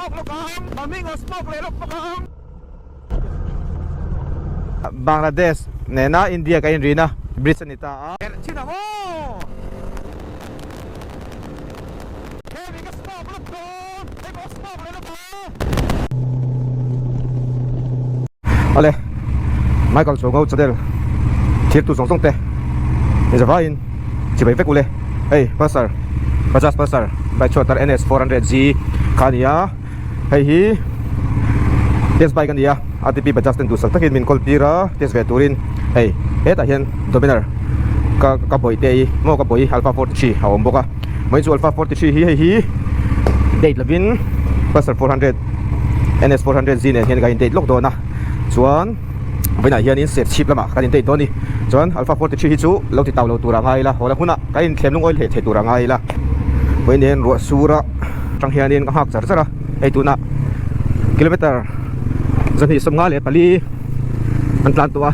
smoke lawk ang, Maminga smoke leh lawk bawk ang. Bangladesh nena India ka inrina bridge a ni ta a. Herh chin ang aw! Hemi ka smoke lawk dawn, hei pawh smoke leh lawk ang. Awle, Michael Chongo channel thirtu zawng zawng te ni zavaiin chibai vek ule. Hei Pulsar, Bajaj Pulsar bike chhuat tar NS 400 G kha a ni a. Hei hi test bike a ni a, RTP Bajaj ten duhsak takin min kawl tir a test ve turin hei hetah hian Dominar ka ka bawihte hi maw ka bawih Alpha 43 a awm bawk a, mai chu Alpha 43 hi hei hi date lovin Pulsar 400 NS 400 Z nen hian kan in date lawk dawn a, chuan vawiinah hianin Serchhip lamah kan in date dawn a ni, chuan Alpha 43 hi chu lo ti tau lo tur a ngai ila, haw la hunah kan inthlem lungawi hleh thei tur a ngai ila, vawiin hian ruah sur a. Tang hianin ka nghak char char a, hei tunah kilometer 254 an tlan tawh a,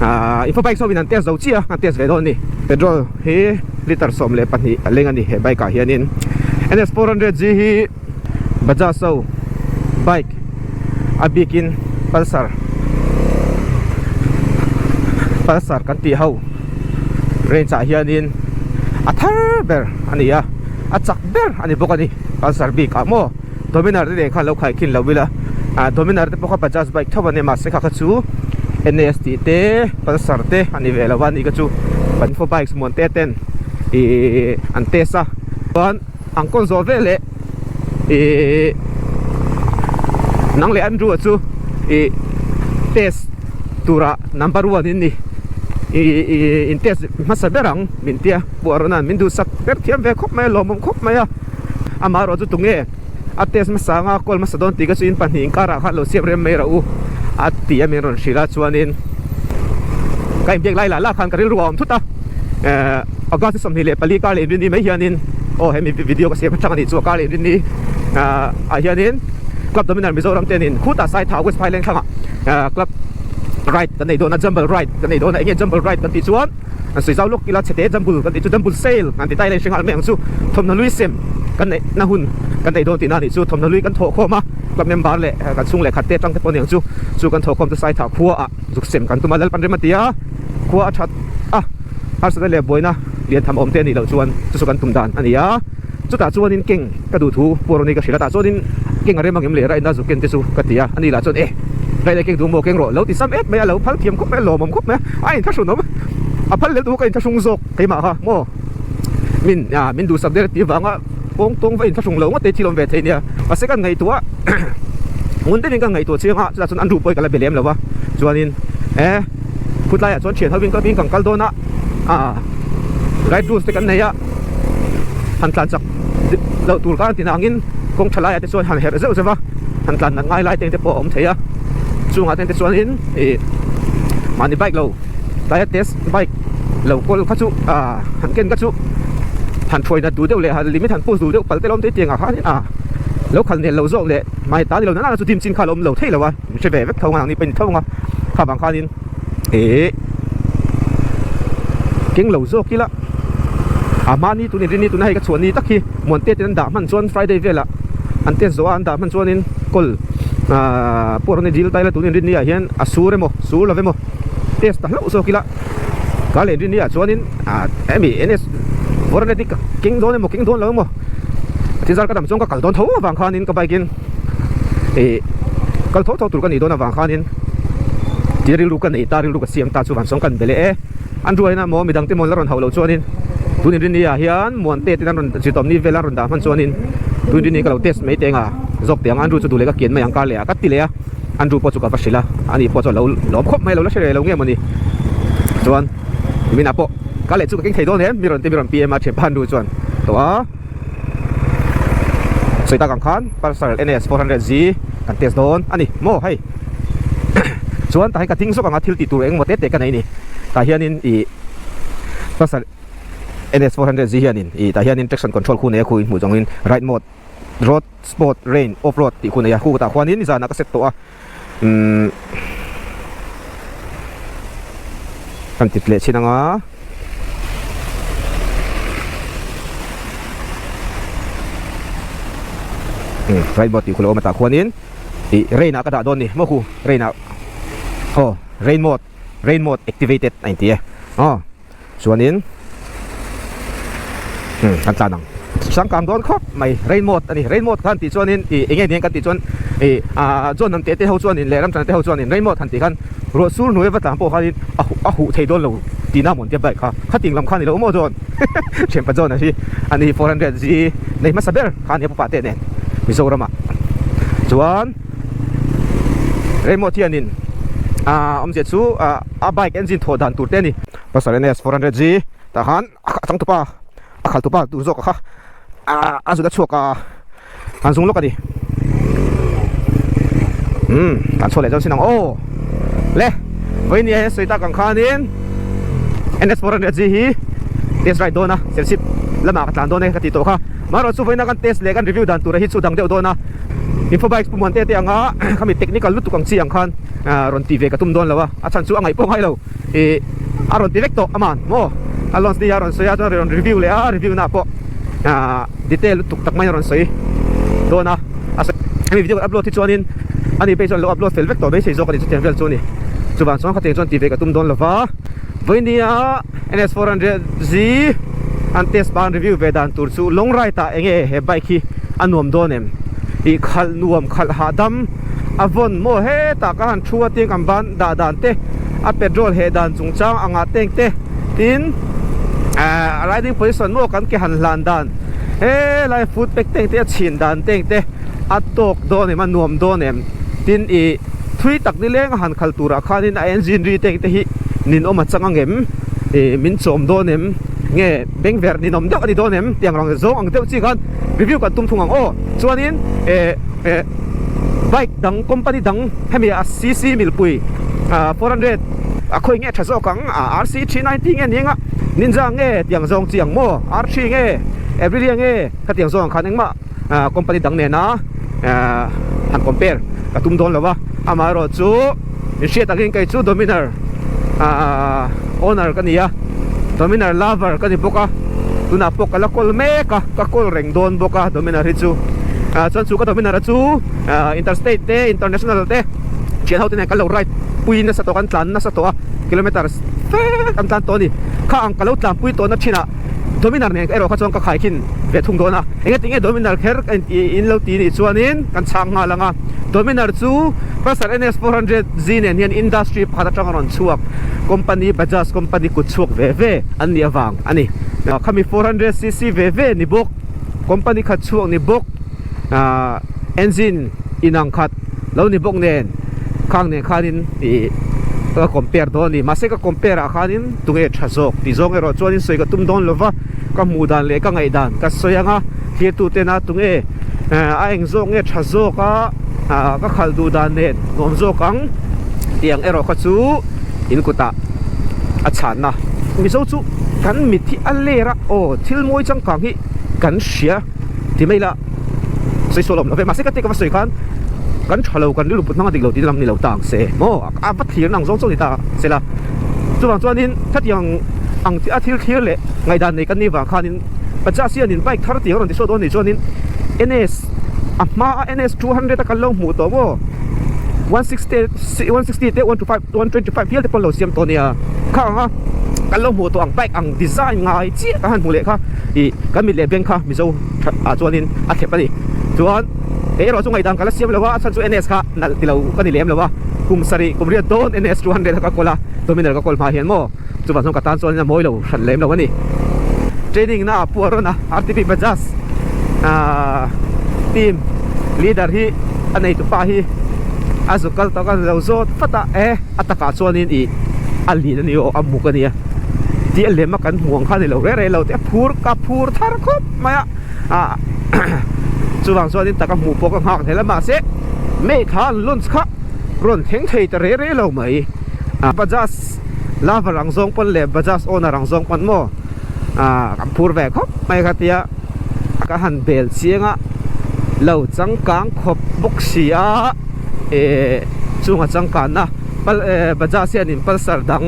ahh info bike zawkin an test zo chiah a, an test ve dawn a ni. Petrol hi litre 12 a leng a ni he bike ah hianin NS 400 G hi Bajaj ho bike a bikin Pulsar Pulsar kan tih ho range ah hianin a thar ber a ni a. A chak ber a ni bawk a ni Pulsar bik ah maw Dominar te nen khan lo khai khin lo ila ah Dominar te pawh kha Bajaj bike tho a ni mahse kha kha chu NS tih te Pulsar te a ni ve lo a ni kha chu Banfo bikes muan te ten ihh an test a chuan an kawn zawh veleh ihh nang leh Andrew a chu ihh test tura number one in ni ihh in test hmasa ber ang min tia. Puah rawh nan min duhsak ber thiam ve khawp mai a, lawmawm khawp mai a. Amah erawh chu tunge a test hmasa anga call hmasa dawn tih ka chu in pahnih inkarah khan lo siam rem mai rawh u a ti a min rawn hrilh a chuanin ka inbiak lai lah lah khan ka rilru a awm thut a eh August ni 24 kar leh inrinni mai hianin aw hemi video ka siam atang a nih chu a kar leh inrinni ah ah hianin Club Dominar Mizoram te nen khutah Saitha West Phailen thlangah ah Club Ride kan nei dawn a Jumble Ride kan nei dawn a enge Jumble Ride kan tih chuan An sawi zau lawk ila chhete jambul kan tih chu jambul sale an ti ta ila in hre nghal mai ang chu thawmhnaw lui sem kan neih na hun kan neih dawn tihna a nih chu thawmhnaw lui kan thawh khawm a club member leh kan chhung leh khat te atang te pawh a ni ang chu chu kan thawh khawm chu saithah khua ah zuk sem kan tum a Lalpan rem a ti a khua a that a harsatna leh buaina lian tham awm te a nih loh chuan chu chu kan tum dan a ni a chutah chuanin keng ka duh thu Pu Aruni ka hrilh a tah chuanin keng a rem ang em leh raina zuk ken te chu ka ti a ani lah chuan e Raina keng duh maw keng rawh lo ti sam et mai a lo phal thiam khawp mai a lawmawm khawp mai a a inthlahrun awm a phal leh duh ka inthlahrung zawk keimah kha maw min ah min duhsak der tih vanga kawng tawng va inthlahrung lo ngawt te thil awm ve thei nia mahse kan ngaihtuah ngun deuhin kan ngaihtuah chiang a chutah chuan an ruh pawh hi ka la be lem lo va chuanin e khutlaiah chuan thian hovin ka kan kal dawn a ah ride rules te kan nei a han tlan chak loh tur khan tin angin kawng tha laiah te chuan han herh zeuh zeuh a han tlan nat ngai lai te pawh a awm thei a chungah te chuanin ih mahni bike lo tlai a test bike lo kawl kha chu ah han ken kha chu han thuai nat duh deuh leh han limit han push duh deuh pal te lawm te tiang ah khanin ah lo khalh nel lo zawk leh mahni ta ni lo nana chu dim chin kha a awm lo thei lo a min hre ve vek tho ang ni pawh in tho ang a kha vang khanin ih keng lo zawk ila a hmani tun inrinni tuna hei ka chhuah ni tak hi Muante ten an dah hman chuan Friday velah an test zawh a an dah hman chuanin call ahh pawh rawn dil ta ila tun inrinni ah hian a sur emaw sur lo emaw test ta hlauh zawk ila ka leh inrinni ah chuanin ah hemi ns foreign ka keng dawn emaw keng dawn lo emaw thil zar ka dam chuan ka kal dawn tho avang khanin ka bike in ih kal tho tho tur ka nih dawn avang khanin tia rilru ka nei ta rilru ka siam ta chu van sawng kan be leh e. An ruaina maw midang te maw la rawn hauh loh chuanin tun inrinni ah hian Muante ten an rawn zirtawpni vel an rawn dah hman chuanin tun inrinni ka lo test mai teng a zawk teh ang Andrew chu duh leh ka kian mai ang kar leh ah ka ti leh a Andrew pawh chu ka va hrilh a ani pawh chu a lo lawm khawp mai lo la hre reh lo nge mawni chuan nimin ah pawh ka leh chu ka keng thei dawn em mi rawn ti mi rawn PM a thianpa Andrew chuan tawh a sawi tak ang khan Pulsar NS 400 Z kan test dawn a ni maw hei chuan tah hian ka ding zawk ang a thil tih tur engemaw te te ka nei a ni tah hianin ih Pulsar NS 400 Z hianin ih tah hianin traction control khu nei a khu in hmuh zawngin ride mode road sport rain off road tih khu nei a khu tah khuanin nizanah ka set tawh a umm kan tit leh chin anga. Ride mode tih khu lo awm a tah khuanin ih rain ah ka dah dawn ni maw khu rain ah aw rain mode rain mode activated a inti e aw chuanin umm kan tlan ang changkang dawn khawp mai rain mode a ni rain mode khan tih chuanin ih eng nge ni ang kan tih chuan ih ah chuan hnam te te ho chuanin leh ram chana te ho chuanin rain mode han tih khan ruah sur hnuai va tlan pawh khanin a huh a huh thei dawn lo tihna mawn tia bike kha khating lam kha ni lo maw chuan thianpa John a hi ani 400 G nei hmasa ber kha ania pupa te nen Mizoram ah chuan rain mode hianin ah awmzia chu ah a bike engine thawh dan tur te a ni Pulsar NS 400 G tah khan a changtupa a khaltupa tur zawk kha a zut a chhuak a an zung lawk a ni umm kan chhuah leh chuan sin ang aw le vawinia he sawi tak ang khanin NS 400 G hi test ride dawn a serchhip lamah ka tlan dawn e ka tih tawh kha amaherawhchu chu vawiina kan test leh kan review dan tura hi chu dang deuh dawn a info bikes pumuan te te anga khami technical lutuk ang chi ang khan rawn tih ve ka tum dawn lo a a chhan chu a ngaih pawh ngai lo. Ih a rawn ti vek tawh aman maw a launch ni a rawn sawi a chuan rawn review leh a review na pawh ah detail lutuk tak mai a rawn sawi dawn a a sawi hemi video kan upload hi chuanin ani pei chuan lo upload fel vek tawh beisei zawk a ni chutiang vel chu a ni chuvang chuan khatiang chuan tih ve ka tum dawn lova vawinia NS 400 Z an test ban review ve dan tur chu long ride ah enge he bike hi a nuam dawn em ih khalh nuam khalh hahdam a vawn maw hetah ka han thu a tiang kan ban dah dan te a petrol heh dan chungchang angah teng te tin ahh riding position maw kan ke han hlan dan helai foot pack teng te a chhin dan teng te a tawk dawn em a nuam dawn em tin ih thui tak nileng a han khal turah khanin a engine ri teng te hi ninawm a chang ang em ih min chawm dawn em nge bengverh ninawm deuh a ni dawn em tiang rang zawng ang deuh chi khan review kan tum thung ang aw chuanin eh eh. Bike dang company dang hemi a cc milpui 400 a khawi nge tha zawk ang rc 390 nge ni anga Ninja nge tiang zawng chi ang maw R3 nge Aprilia nge khatiang zawng ang khan engmah company dang nena han compare ka tum dawn lo a amaherawh chu min hriat angin kei chu Dominar owner ka ni a Dominar lover ka ni bawk a tunah pawh ka la kawl mek a ka kawl reng dawn bawk a Dominar hi chu ah chuan chu ka Dominar a chu ah interstate te international te thian ho te nen kan lo ride pui nasa tawh kan tlan nasa tawh a kilometers fe kan tlan tawh a ni kha ang ka lo tlan pui tawh na thin ah Dominar nen erawh kha chuan ka khaikhin ve thung dawn a engati nge Dominar kher in lo ti nih chuanin kan chhang nghal ang a Dominar chu Pulsar NS 400 Z nen hian industry pakhat atanga rawn chhuak company Bajaj company kut chhuak ve ve an nih avang a ni. Khami 400 cc ve ve ni bawk company khat chhuak ni bawk ah engine inang khat lo ni bawk nen khang nen khanin ih ka compare dawn a ni mahse ka compare ah khanin tunge tha zawk tih zawng erawh chuanin sawi ka tum dawn lova ka hmuh dan leh ka ngaih dan ka sawi anga thirtu tena tunge a eng zawk nge tha zawk a ah ka khalh duh dan nen nuam zawk ang tih ang erawh kha chu in kutah a chhanna Mizo chu kan mit hi a ler a aw thil mawi changkang hi kan hria ti mai ila sawi sual awm lo ve mahse ka tih ka va sawi khan kan tha lo kan rilru put hmang a dik lo tih lam ni lo ta ang se maw a va thlir nang zawng zawng ni ta se la chuvang chuanin khatiang ang a thil thlir leh ngaihdan nei kan nih vang khanin Bajaj hianin bike thar tih a rawn ti chhuak dawn a nih chuanin NS a hma a NS 200 a kan lo hmuh tawh maw 160 160 te 125 125 hial te pawh an lo siam tawh a nia kha ang a kan lo hmuh tawh ang bike ang design ngai chiah kan han hmuh leh kha ih kan mit leh beng kha Mizo ah chuanin a thlep a ni chuan kei erawh chu ngaihdan ka la siam lo a a chhan chu NS kha nalh ti lo ka ni lem lo a kum sarih kum riat dawn NS 200 a ka kawl a Dominar ka kawl hma hian maw Chuvang chuan ka tan chuan a mawi lo hran lem lo a ni. Training na ah pu a rawn a, RTP Bajaj team leader hi a nei tupa hi a zuk kal tawk a lo zawt vat a, e a takah chuanin ih a lin a ni aw a muk a nia tih a lem a kan hmuh ang kha a ni lo reh reh lo teh a phur ka phur thar khawp mai a ah chuvang chuanin taka hmuh pawh ka nghak hlel a mahse May thla an launch kha rawn thleng thei ta reh reh lo mai Bajaj. Lover ang zawng pawn leh Bajaj owner ang zawng pawn maw ah kan phur ve khawp mai kha tia ka han bel chiang a lo changkang khawp bawk si a eh chunga changkanna pal eh Bajaj hian in Pulsar dang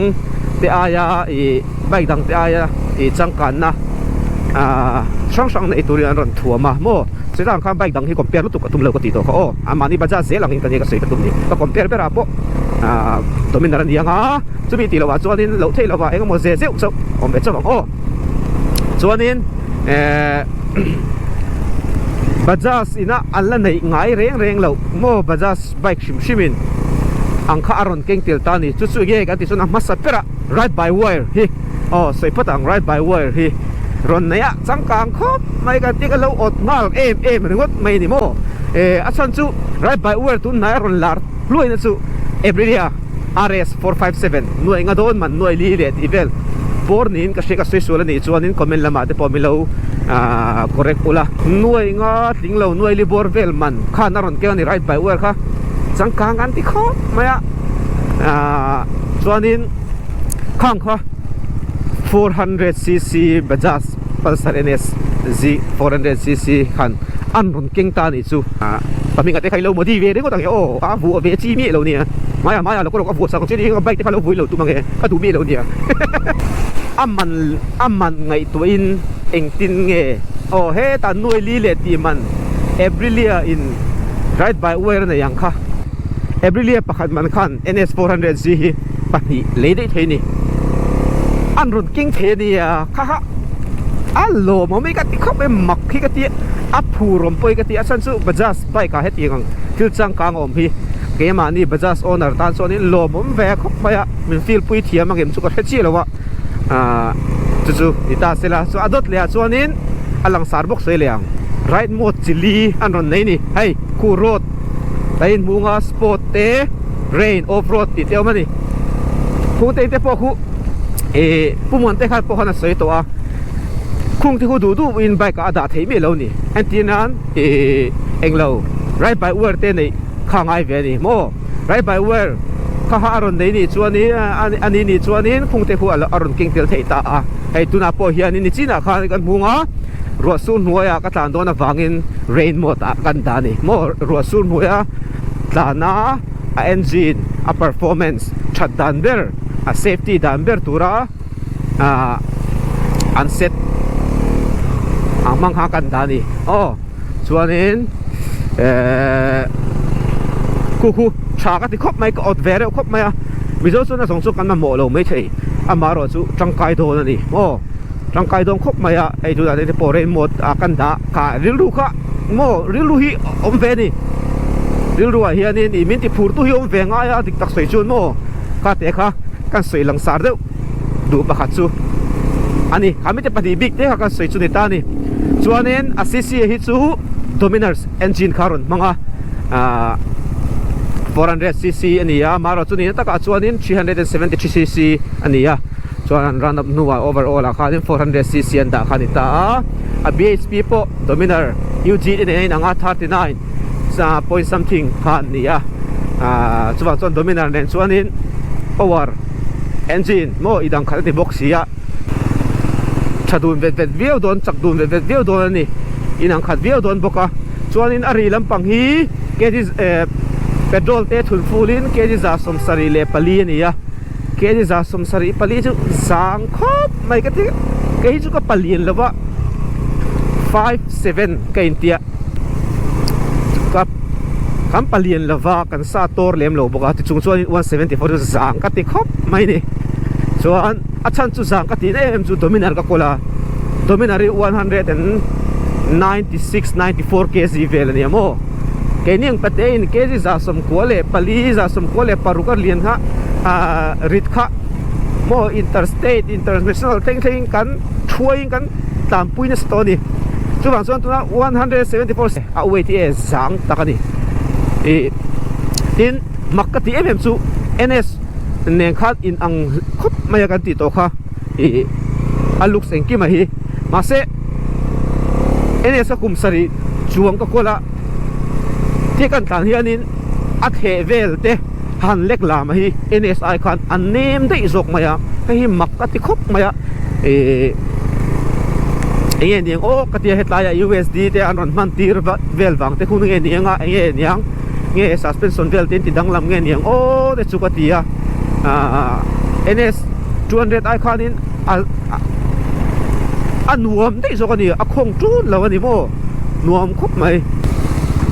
te aia ih bike dang te aia ih changkanna Ahh hrang hrang nei turin an rawn thuam a maw chutah ang khan bike dang hi compare lutuk a tum lo ka tih tawh kha aw a mahni Bajaj zel angin ka nia ka sawi ka tum ni ka compare berah pawh ahh Dominar a ni ang a chumi tih lohah chuanin loh theih lovah eng emaw ze zeuh chauh awm ve chauh ang aw chuanin ehh Bajaj ina an la neih ngai reng reng loh maw Bajaj bike hrim hrimin ang kha a rawn keng tel ta a ni chu chu enge kan tih chuan a hmasa berah ride by wire hi. Aw sawi phawt ang ride by wire hi rawn nei a changkang khawp mai kan tih ka lo awt nghal em em ringawt mai ni maw eh a chhan chu ride by wire tun hnai a rawn lar hluaina chu Aprilia RS 457 nuai nga dawn man nuai li leh tih vel bawr niin ka hria ka sawi sual a nih chuanin comment lamah te pawh min lo ah correct ula nuai nga tling lo nuai li bawr vel man khan a rawn keng a ni ride by wire kha changkang an ti khawp mai a ah chuanin. Khang kha 400cc Bajaj Pulsar NS Z 400cc khan an rawn keng ta a nih chu. Ka hming ah te kha ilo modi ve ringawt ang e aw a vuah ve chi miah lo nia hmaiah hmaiah lo ka rawk a vuah sak ang che nia bike te kha lo vui lo tum ang e ka duh miah lo nia a man a man ngaihtuah in engtin nge aw hetah nuai li leh tih man Aprilia in ride by wire a nei ang kha Aprilia pakhat man khan NS 400 Z hi pahnih lei daih thei a ni. An rawn keng thei a nia kha kha a lawmawm hi ka ti khawp mai mak hi ka ti a phur awm pawh hi ka ti a chhan chu Bajaj bike ah hetiang ang thil changkang a awm hi keimahni Bajaj owner tan chuanin lawmawm ve khawp mai a min feel pui thiam ang em chu ka hre chiah lo a ahh chu chu ni ta se la chu a dawt leh ah chuanin a langsar bawk sawi leh ang ride mode chi li an rawn nei a ni hei khu road. A inhmung a sport te rain off road tih te a awm a ni khung te te pawh khu ih pumuan te khan pawh khan a sawi tawh a khung te khu duh duh in bike ah a dah theih miah lo a ni entir nan ih englo ride by wire te neih kha a ngai ve a ni maw ride by wire kha kha a rawn nei nih chuanin a ni nih chuanin khung te khu a rawn keng tel theih ta a hei tunah pawh hianin nichinah khan kan hmung a. Ruah sur hnuaiah ka tlan dawn avangin rain mode ah kan dah a ni maw ruah sur hnuaia tlana a engine a performance that dan ber a safety dan ber tura ahh an set ang hmang kha kan dah a ni aw chuanin ehh khu khu tha ka ti khawp mai ka awt ve reuh khawp mai a mizo chuan a zawng chu kan mamawh lo maithei amaherawh chu tangkai dawn a ni maw. Tangkai dawn khawp mai a, hei tunah te pawh rain mode ah kan dah kha rilru kha maw rilru hi awm ve a ni rilru ah hianin ih min ti phur tu hi awm ve ngai a dik tak sawi chuan maw kha te kha kan sawi lang sar deuh duh pakhat chu a ni kha mite pahnih bik te kha kan sawi chu ni ta a ni chuanin a cc hi chu Dominar engine kha a rawn hmang a ahh 400cc a ni a amaherawhchu chu nihna takah chuanin 373cc a ni a. Chuan an run up hnuah overall ah khanin 400cc an dah kha a ni ta a, a bhp pawh Dominar UG te nen a inang a 39 point something kha an ni a, ahh chuvang chuan Dominar nen chuanin power engine maw i dang khat a ni bawk si a, tha dun vet vet viau dawn chak dun vet vet viau dawn a ni, inang khat viau dawn bawk a, chuanin a ri lampang hi kg eh petrol te thun fulin kg 174 a ni a. Kei 174 chu zang khawp mai ka ti kei hi chu ka palian lo va 57 ka intia ka kan palian lo va kan sa tor lem lo bawk a tichung chuan 174 chu zang ka ti khawp mai ni chuan a chhan chu zang ka tih em em chu Dominar ka kawl a Dominar hi 196 94 kg vel a ni a maw. Keini ang pate in kg 94 96 a lian kha ah rit kha maw inter state international thleng thleng in kan thuai in kan tlanpui nasa tawh a ni chuvang chuan tuna 174 a weight hi e zang tak a ni ih tin mak ka tih em em chu ns nen khan in ang khawp mai a kan tih tawh kha ih a looks engkim a hi mahse ns a kum sarih chuang ka kual a ti kan tlan hianin a thleh vel te han lek lam a hi nsi khan a nem daih zawk mai a hei hi mak a ti khawp mai a ihh eng nge niang aw ka tia hetlai ah usd te an rawn hman tir vel vang te hun nge niang a eng nge niang nge suspension vel te an ti danglam nge niang aw te chu ka ti a ahh ns 200 ai khanin a. A nuam daih zawk a ni, a khawng tun lo a ni maw? Nuam khawp mai.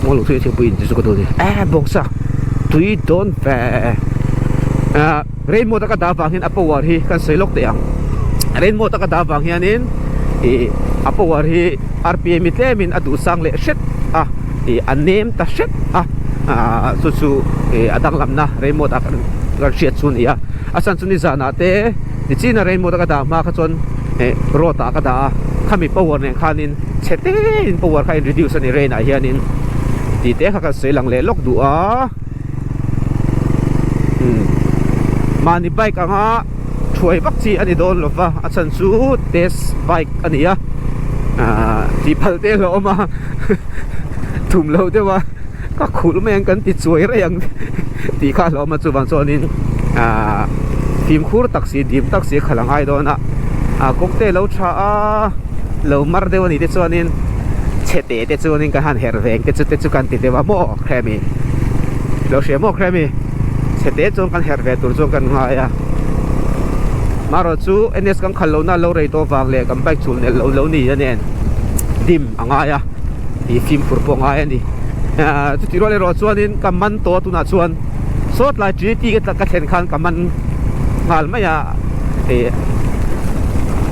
Maw lo thui thingpui in chu ka duh a ni. Eh bawngsa tui dawn ve. Ah rain mode a ka dah vang hian a power hi kan sawi lawk teh ang. Rain mode a ka dah vang hianin ih a power hi rpm hi tlemin a duh sang leh hret a, ih a nem ta hret a. Ah chu chu ih a danglamna rain mode a kan hriat chu a ni a. A chhan chu nizanah te nichina rain mode a ka dah hma kha chuan eh road ah ka dah a khami power nen khanin chhe tein power kha a in reduce a ni rain ah hianin tih te kha kan sawi lang leh lawk duh a umm mahni bike anga thuai vak chi a ni dawn lo va a chhan chu test bike a ni a ahh tih phal te a awm a thum loh deuh a. Ka khulh mai ang kan ti chuai rei ang tih kha a hlawm a chuvang chuanin ahh fimkhur tak si dim tak si a khalh a ngai dawn a ah kawng te lo tha a lo mar deuh a nih te chuanin chhe te te chuanin kan han herh veng te chu te chu kan ti deuh a maw Kremi lo hria maw Kremi chhe te chuan kan herh ve tur chuan kan ngai a marawh chu N S kan khalh lohna lo rei tawh vang leh kan bike chul nelh loh lo ni a nen dim a ngai a. Ih fimkhur pawh ngai a ni ahh chutih rual erawh chuanin ka man tawh a tunah chuan saw tlai Trinity ka ka thlen khan ka man nghal mai a ih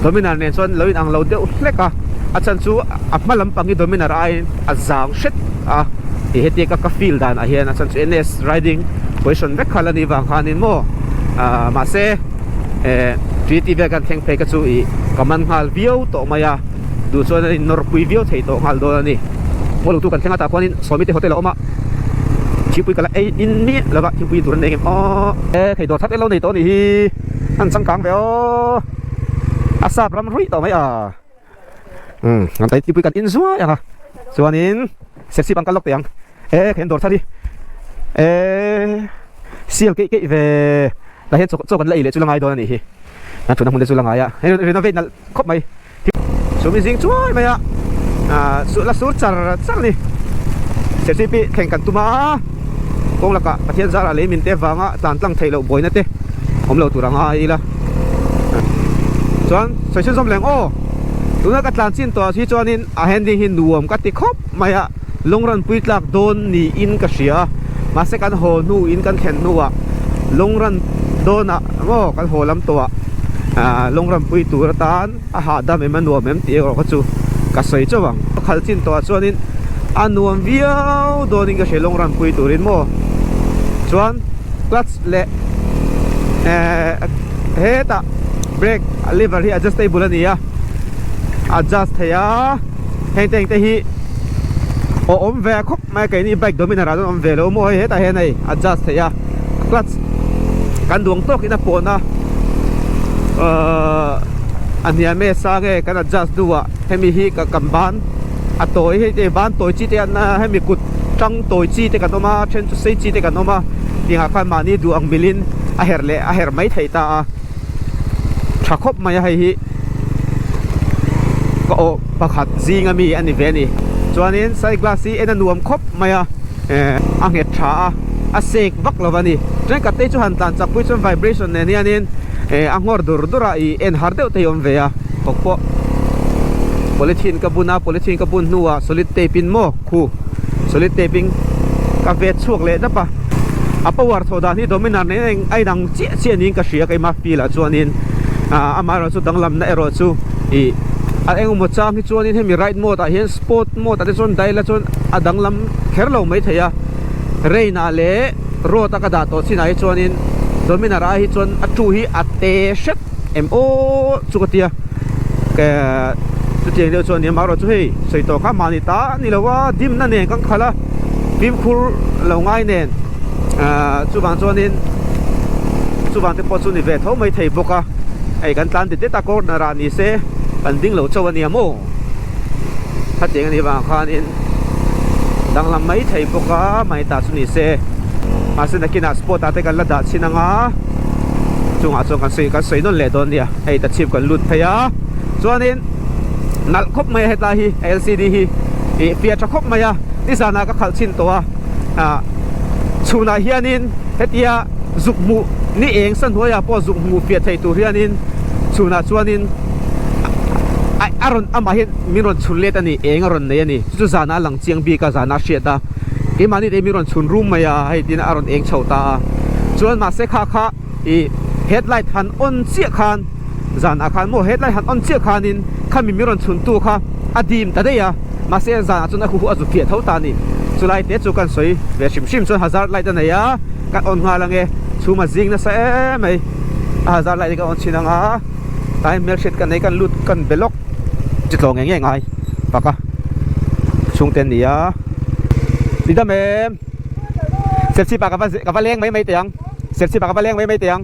Dominar nen chuan lo inang lo deuh hlek a a chhan chu a hma lampang hi Dominar aiin a zang hret a ih hetia ka ka feel danah hian a chhan chu N S riding position vek kha la nih vang khanin maw ahh mahse eh Trinity vel kan thleng phei kha chu ih ka man nghal viau tawh mai a. Duh chuan a innawr pui viau thei tawh nghal dawn a ni. Maw lutu kan thleng a tah khuanin Sawmite hotel a awm a, thingpui ka la ei in miah lo va, thingpui in tur an nei em aw. E thei dawr that elo nei tawh a nih hi, an changkang ve aw, a sap ram ruih tawh mai a. Umm kan tai thingpui kan in zuai ang a, chuanin serchhip ang kal lawk teh ang, e thei an dawr thar hi, e sial keih keih ve. Tah hian chaw chaw kan la ei leh chu la ngai dawn a nih hi. Kan thutna hmun te chu la ngai a, hei renovate nalh khawp mai. Chu mi zing chuai mai a, ah chu la sur char char a ni. Serchhip hi thleng kan tum a, kawng lakah Pathian zarah lei min te vanga tlan tlang theih loh buaina te awm lo tur a ngai ila. Chuan sawi chhunzawm leng aw, tuna ka tlan chin tawh ah hi chuanin a handling hi nuam ka ti khawp mai a. Lawng pui tlak dawn niin ka hria a, mahse kan haw hnu in kan thlen hnuah lawng ran dawnah maw kan haw lam tawhah ah lawng ran pui tur atan a hahdam em a nuam em tih erawh kha chu ka sawi chauh ang. Ka khalh chin tawhah chuanin a nuam viau dawnin ka hria lawng ran pui turin maw chuan clutch leh eh hetah brake lever hi adjustable a ni a adjust thei a. Heng te engte hi aw awm ve khawp mai a keini bike dominar ah chuan awm ve lo maw hei hetah hian hei adjust theih a clutch kan duang tawk in a pawn a ahh a hniam e sang e kan adjust hnuah hemi hi ka kan ban a tawi hei te ban tawi chi te an a hemi kut tang tawi chi te kan awm a then chu sei chi te kan awm a tiangah khan mahni duh ang milin a herh leh a herh mai theih ta a. Tha khawp mai a hei hi ka awh pakhat zing ami a ni ve a ni chuanin side glass hi en a nuam khawp mai a eh a nghet tha a a sek vak lo a ni thenkhat te chu han tlan chak pui chuan vibration nen hianin eh a nghawr dur dur a ih en har deuh te hi a awm ve a thawk pawh polythene ka bun a polythene ka bun hnuah solid tape in maw khu solid tape in ka vet chhuak leh dap a a power thawh dan hi dominar nen a inang chiah chiah niin ka hria keimah feel ah chuanin ah amaherawhchu danglamna erawh chu ih a engemaw chang hi chuanin hemi ride mode ah hian sport mode ah te chuan daila chuan a danglam kher lo mai thei a rain ah leh road a ka dah tawh chinah hi chuanin dominar ah hi chuan a tu hi a te hret em aw chu ka tia eh chutiang deuh chuan amaherawhchu hei sawi tawh kha mahni ta a ni lo a dimna nen kan khalh a fimkhur lo ngai nen. Ahh chuvang chuanin chuvang te pawh chu ni ve tho mai thei bawk a hei kan tlan det det a corner ah ni se kan ding lo chauh a nia maw khatiang a nih vang khanin danglam mai thei bawk a mahni tah chu ni se mahse nakinah spot ah te kan la dah chhin anga chungah chuan kan sawi kan sawi nawn leh dawn nia hei ta chhip kan lut phei a chuanin nalh khawp mai a hetlai hi L C D hi ih fiah tha khawp mai a nizanah ka khalh chhin tawh a. ah chhunah hianin hetia zuk hmuh ni eng sa hnuaiah pawh zuk hmuh fiah theih tur hianin chhunah chuanin a. a rawn amah hian min rawn chhun let a ni eng a rawn nei a ni chu chu zanah a lang chiang bik a zanah a hriat a keimahni te min rawn chhun rum mai a hei tin a rawn eng chho ta a chuan mahse kha kha ih headlight han on chiah khan zanah khan maw headlight han on chiah khanin khami min rawn chhun tu kha a dim ta daih a mahse zanah chuan a huhu a zu fiah tho ta a ni chulai te chu kan sawi ve hrim hrim chuan hazard light a nei a kan on nghal ange chhum a zing nasa em mai a hazard light hi kan on chhin ang a. Tlai hmelhriat ka nei kan lut kan be lawk chi tlawh ngei ngei ngai pak a chhungte an ni a ti dam em serchhip ah ka va ka va leng mai mai teh ang serchhip ah ka va leng mai mai teh ang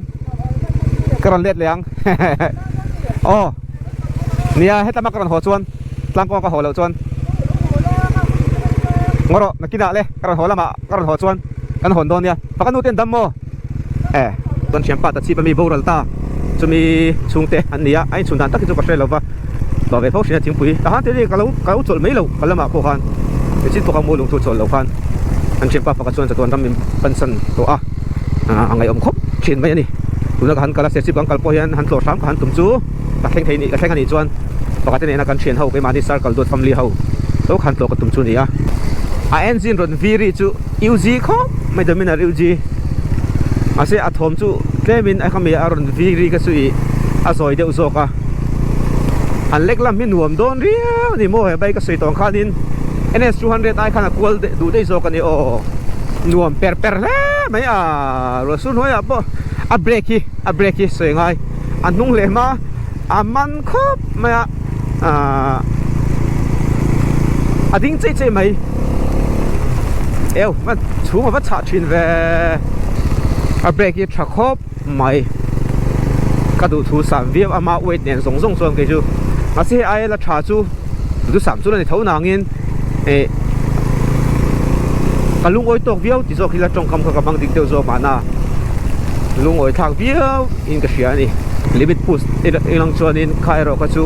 ka rawn let leh ang aw nia hetlama ka rawn haw chuan tlangkawng ka haw loh chuan ngaw rawh nakinah le ka rawn haw lamah ka rawn haw chuan kan hawn dawn nia pak a nu te an dam maw. E chuan thianpa ta chip ami boral ta chumi chhungte an ni a a inchhun dan tak hi chu ka hre lo va tlawh ve fo hrin a thingpui ta han te ka lo ka lo chawlh mai lo ka lamah pawh khan mihring pawh kha maw lungthu chawlh loh khan an thianpa pakhat chuan chatuan ram min pansan tawh a a ngaihawm khawp thin mai a ni tuna ka han kal a serchhip kan kal pawh hian han tlawh hram ka han tum chu ka thleng thei ka thleng a nih chuan pakhat te nena kan thian ho keimahni circle duat family ho to khan tlawh ka tum chu a ni a a engine rawn vi rih chu. UG khawp mai Dominar UG mahse a thawm chu tlemin a khami a rawn vi ri ka chu ih a zawi deuh zawk a an lek lam hi nuam dawn riau a ni maw he bike a sawi tawng khanin NS 200 ai khan a kual duh daih zawk a ni aw nuam per per hle mai a ruah sur hnuaiah pawh a brake hi a brake hi sawi ngai a hnung leh hma a man khawp mai a ahh a ding chei chei mai eu va chhung a va chhah thin ve a brake hi tha khawp mai ka duh thu sam viau ama weight nen zawng zawng chuan kei chu mahse hei aia la tha chu duh sam chu la ni tho nangin eh ka lungawi tawk viau ti zawk hi la tawngkam kha ka hmang dik deuh zawk mahna lungawi thlak viau in ka hria a ni limit push ilang chuanin kha erawh kha chu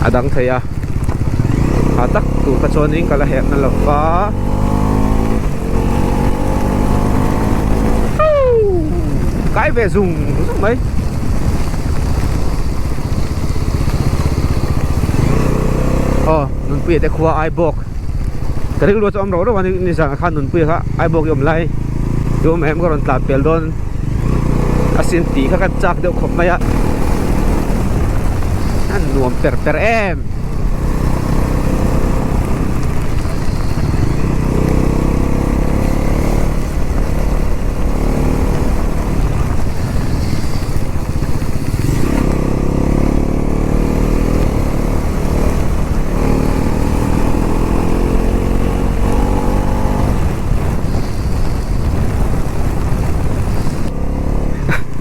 a dang thei a a tak tur kha chuanin ka la herh na lo va kai ve zung zung mai aw nunpuia te khua ai bawk ka rilru chu a awm rauh rauh a nizan ah khan nunpuia kha ai bawk i awm lai i awm em ka rawn tlan pel dawn asin tih kha ka chak deuh khawp mai a a nuam per per em.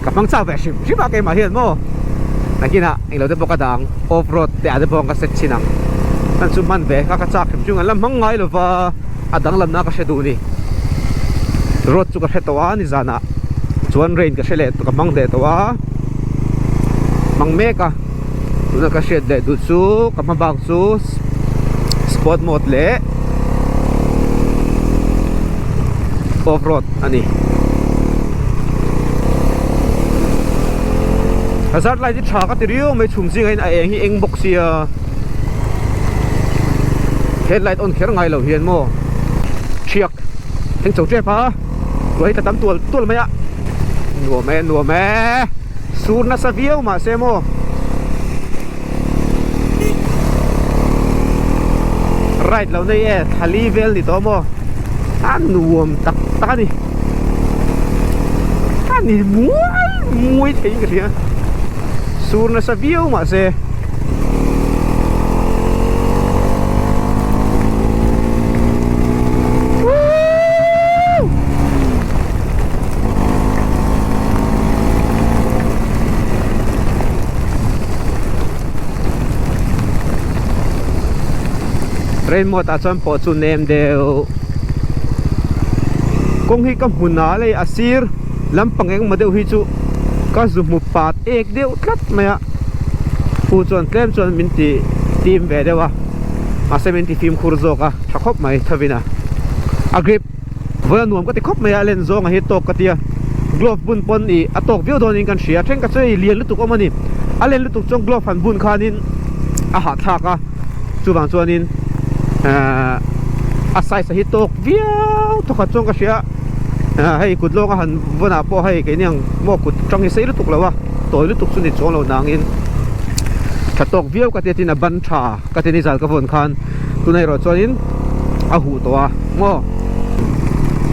Ka hmang chak ve hrim hrim a keimah hian maw nakinah englo te pawh ka dang off road te ah te pawh ka set chhin ang chuan chu hman ve kha ka chak hrim hrim an la hmang ngai lova a danglamna ka hre duh ni road chu ka hre tawh a nizanah chuan rain ka hre leh ka hmang leh tawh a hmang mek a. Tuna ka hriat leh duh chu ka hma bak chu sport mode leh off road a ni. Hazard light hi tha ka ti riau mai chhum zingah hian a eng hi eng bawk sia headlight on kher ngai lo hian maw thiak thleng chho tep a ruah hi tla tam tual tual mai a nuam e nuam e. Sur nasa viau mahse maw Ride lo nei e thali vel ni tawh maw a nuam tak tak a ni a ni muai muai theiin ka hria sur nasa viau mahse. Rain mode ah chuan pawh chu nem deuh kawng hi ka hmu nal a sir lampang engemaw deuh hi chu ka zu hmu pat ek deuh tlat mai a pu chuan tlem chuan min ti tim ve deuh a mahse min ti fimkhur zawk a tha khawp mai thovin a a grip Vawi a nuam ka ti khawp mai a, a len zawng a hi tawk ka ti a, glove bun pawn ih a tawk viau dawn in kan hria, then ka chu hei lian lutuk awm a ni, a len lutuk chuan glove han bun khanin a hahthlak a chuvang chuanin ehh a size a hi tawk viau thawkhat chuan ka hria a hei kut lawng a han vawn ah pawh hei keini ang maw kut tang hi sei lutuk lo a tawi lutuk chu ni chuang lo nangin tha tawk viau ka tia tin a ban tha ka ti nizal ka vawn khan tunah erawh chuanin a huh tawh a maw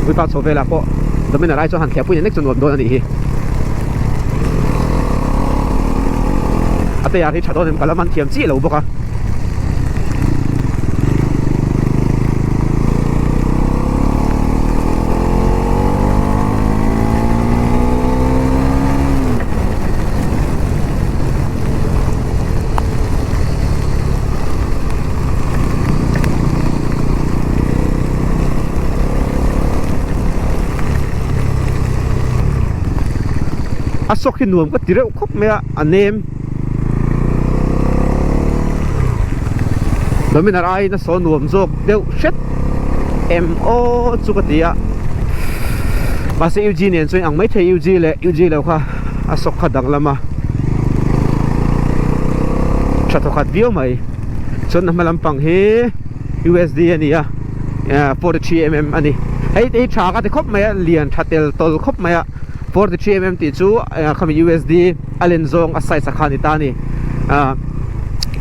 puipa chho velah pawh Dominar ai chuan han thliah pui nek chu nuam dawn a nih hi a tayar hi tha dawn em ka la man thiam chiah lo bawk a. A sawk hi nuam ka ti reuh khawp mai a a nem Dominar aiin a saw nuam zawk deuh hret em aw chu ka ti a mahse UG nen chuan ang maithei UG leh UG lo kha. a sawk kha danglam a tha thawkhat viau mai chuan a hma lampang hi U_S_D a ni a 43mm a ni hei te hi tha ka ti khawp mai a lian tha tel tawl khawp mai a 43mm tih chu khami U_S_D a len zawng a size a kha a ni ta a ni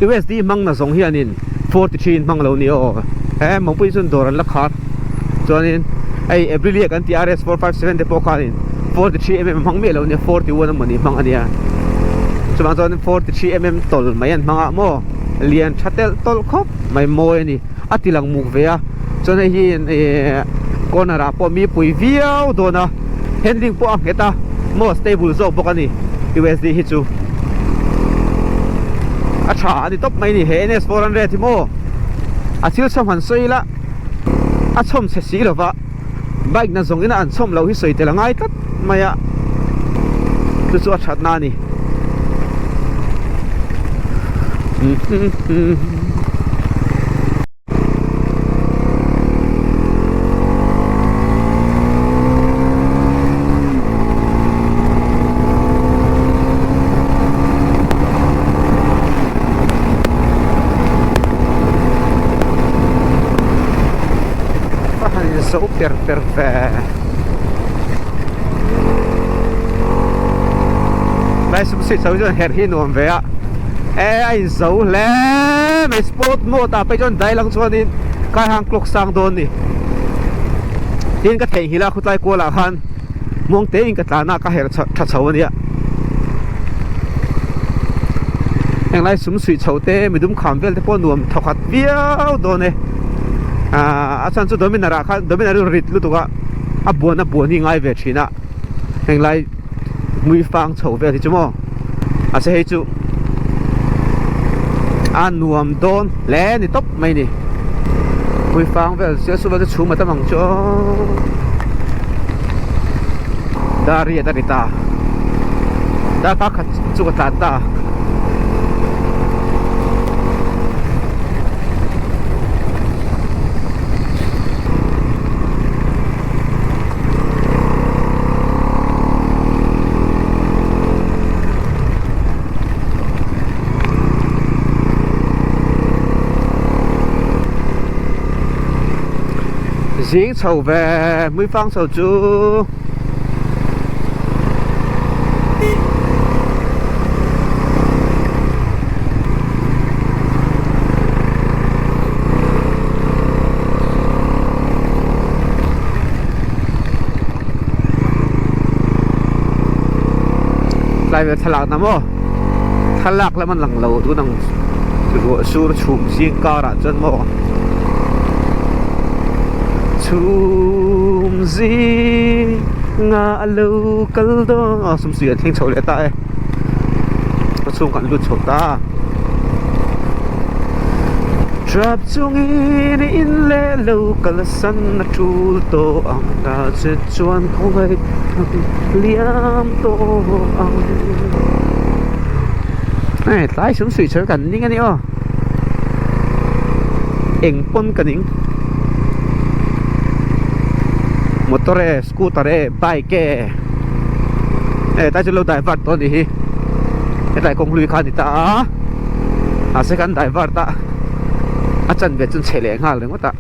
U_S_D hmang na zawng hianin 43 in hmang lo ni aw he mawngpui chuan dawr an la khar chuanin hei Aprilia kan tih R_S 457 te pawh khanin. 43mm hmang miah lo nia 41 a mawni hmang a nia chuvang chuan 43mm tawlh mai an hmang a maw lian tha telh tawlh khawp mai mawi a ni a ti lang muk ve a chuan hei hi ihh corner ah pawh mi pui viau dawn a handling pawh a nghet a maw stable zawk bawk a ni U_S_D hi chu a tha a ni tawp mai a ni he N_S 400 hi maw a thil chhawm han sawi ila a chhawm chhe si lova. Bike na zawng ina an chhawm loh hi sawi tel a ngai tlat mai a, chu chu a that na a ni. A han in zo per per ve. Lai sum suih chho hi chuan herh hi nuam ve a. E a in zo hle mai sport mode ah phei chuan dai lang chuanin kai hang clock sang dawn ni. Tin ka theihnghilh a khutlai kual ah khan muang te in ka tlan a ka herh tha chho ania. Henglai sum suih chho te midum kham vel te pawh nuam thawkhat viau dawn e. Aaa a chhan chu Dominar ah khan Dominar hi rit lutuk a a buan a buan hi ngai ve thin a henglai hmui fang chho vel hi chu maw mahse hei chu a nuam dawn hle ni tawp mai ni hmui fang vel sial sual vel chu chhum a tam ang chu aw dar riat a ri ta darkar khat chu ka tlan ta. Zing chho ve hmuifang chho chu. Tlai vel thlalak na maw thlalak lam an lang lo tun ang ruah sur chhum zing karah chuan maw chhum zinga a lo kal dawn aw sumsuih an thleng chho leh ta e a chhung kan lut chho ta. Trap chungin in leh lo kalsan a tul tawh ang ta che chuan khawngaih liam tawh ang. Hei tlai sum suih chher kan ning a ni aw eng pawn ka ning motor e scooter e bike e hei tlai chu lo divert tawh a nih hi hetlai kawng hlui kha a ni ta a. Mahse kan divert a, a chanve chu chhe leh nghal ringawt a.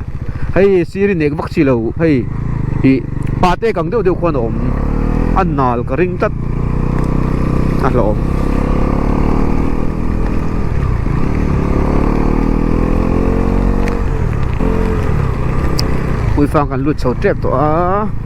Hei sir i nek vak chi lo hei ih pa te kang deuh deuh khuan a awm a nal ka ring tlat a hlawm. Puifang kan lut chho tep tawh a.